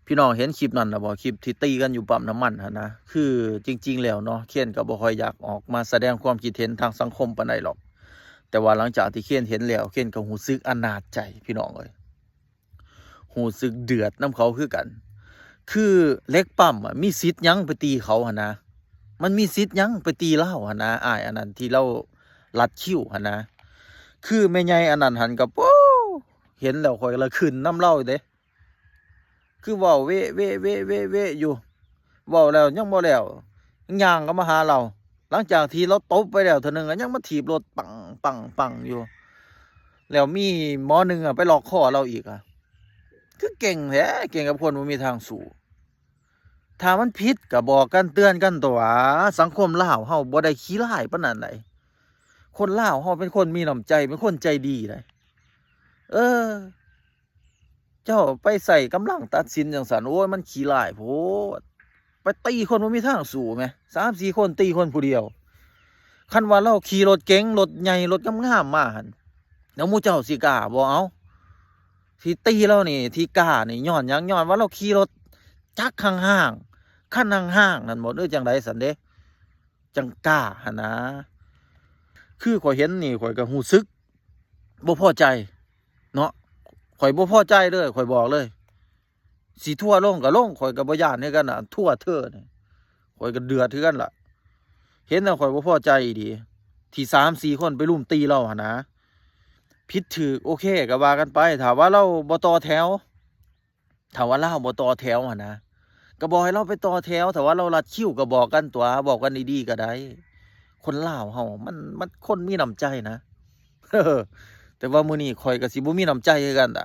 ພີ່ນ້ອງເຫັນຄລິບນັ້ນລະບໍ່? ຄລິບທີ່ຕີກັນຢູ່ປ້ຳນ້ຳມັນຫັ້ນນະ. ຄືຈິງໆແລ້ວເນາະ ເຄນກໍບໍ່ຄ່ອຍຢາກອອກມາສະແດງຄວາມຄິດເຫັນທາງສັງຄົມປານໃດຫຼອກ, ແຕ່ວ່າຫຼັງຈາກທີ່ເຄນເຫັນແລ້ວ ເຄນກໍຮູ້ສຶກອະນາດໃຈພີ່ນ້ອງເອີຍ. ຮູ້ສຶກເດືອດນຳເຂົາຄືກັນ. ຄືເຫຼັກປ້ຳອະ ມີສິດຫຍັງໄປຕີເຂົາຫັ້ນນະ? ມັນມີສິດຫຍັງໄປຕີລາວຫັ້ນນະ? ອ້າຍອັນນັ້ນທີ່ລາວລັດຄິວຫັ້ນນະ. ຄືແມ່ໃຫຍ່ອັນນັ້ນຫັ້ນກໍ ໂອ້ ເຫັນແລ້ວຂ້ອຍລະຂຶ້ນນຳລາວເດ້. ຄືເວົ້າເວະເວະເວະເວະເວະຢູ່ ເວົ້າແລ້ວຍັງບໍ່ແລ້ວ ຍັງຍ່າງເຂົ້າມາຫາລາວ. ຫຼັງຈາກທີ່ລາວຕົບໄປແລ້ວເທື່ອໜຶ່ງ ກໍຍັງມາຖີບລົດປັງປັງປັງຢູ່. ແລ້ວມີໝໍໜຶ່ງອະໄປລັອກຄໍລາວອີກອະ. ຄືເກັ່ງແທ້ ເກັ່ງກັບຄົນບໍ່ມີທາງສູ້. ຖ້າມັນຜິດກໍບອກກັນເຕືອນກັນຕົວະ. ສັງຄົມລາວເຮົາບໍ່ໄດ້ຂີ້ຮ້າຍປານນັ້ນໃດ. ຄົນລາວເຮົາເປັນຄົນມີນ້ຳໃຈ ເປັນຄົນໃຈດີໃດ. ເອີ ເຈົ້າໄປໃຊ້ກຳລັງຕັດສິນຈັ່ງຊັ້ນ ໂອ້ຍ ມັນຂີ້ຮ້າຍໂພດ. ໄປຕີຄົນບໍ່ມີທາງສູ້ແມະ ສາມສີ່ຄົນຕີຄົນຜູ້ດຽວ. ຄັນວ່າລາວຂີ່ລົດເກັງ ລົດໃຫຍ່ ລົດງາມໆມາຫັ້ນ ແລ້ວໝູ່ເຈົ້າຊິກ້າບໍ່? ເອົາ ທີ່ຕີລາວນີ້ ທີ່ກ້ານີ້ ຍ້ອນຫຍັງ? ຍ້ອນວ່າລາວຂີ່ລົດຈັກຫ້າງໆ ຄັນຫ້າງໆນັ້ນບໍ່ ຫຼືຈັ່ງໃດຊັ້ນເດ? ຈັ່ງກ້າຫັ້ນນາ. ຄືຂ້ອຍເຫັນນີ້ ຂ້ອຍກໍຮູ້ສຶກບໍ່ພໍໃຈເນາະ. ຂ້ອຍບໍ່ພໍໃຈເລີຍ ຂ້ອຍບອກເລີຍ. ຊິທົວລົງກໍລົງ ຂ້ອຍກໍບໍ່ຢ້ານຄືກັນນະ. ທົວເທີນີ້ ຂ້ອຍກໍເດືອດຄືກັນລະ. ເຫັນແລ້ວຂ້ອຍບໍ່ພໍໃຈອີ່ຫຼີ ທີ່ສາມສີ່ຄົນໄປລຸມຕີລາວຫັ້ນນາ. ຜິດຖືກໂອເຄກໍວ່າກັນໄປ. ຖ້າວ່າລາວບໍ່ຕໍ່ແຖວ ຖ້າວ່າລາວບໍ່ຕໍ່ແຖວຫັ້ນນະ ກໍບອກໃຫ້ລາວໄປຕໍ່ແຖວ. ຖ້າວ່າລາວລັດຄິວກໍບອກກັນຕົວະ ບອກກັນດີໆກໍໄດ້. ຄົນລາວເຮົາມັນ ມັນຄົນມີນ້ຳໃຈນະ. ແຕ່ວ່າມື້ນີ້ຂ້ອຍກໍຊິບໍ່ມີນ້ຳໃຈຄືກັນລະ.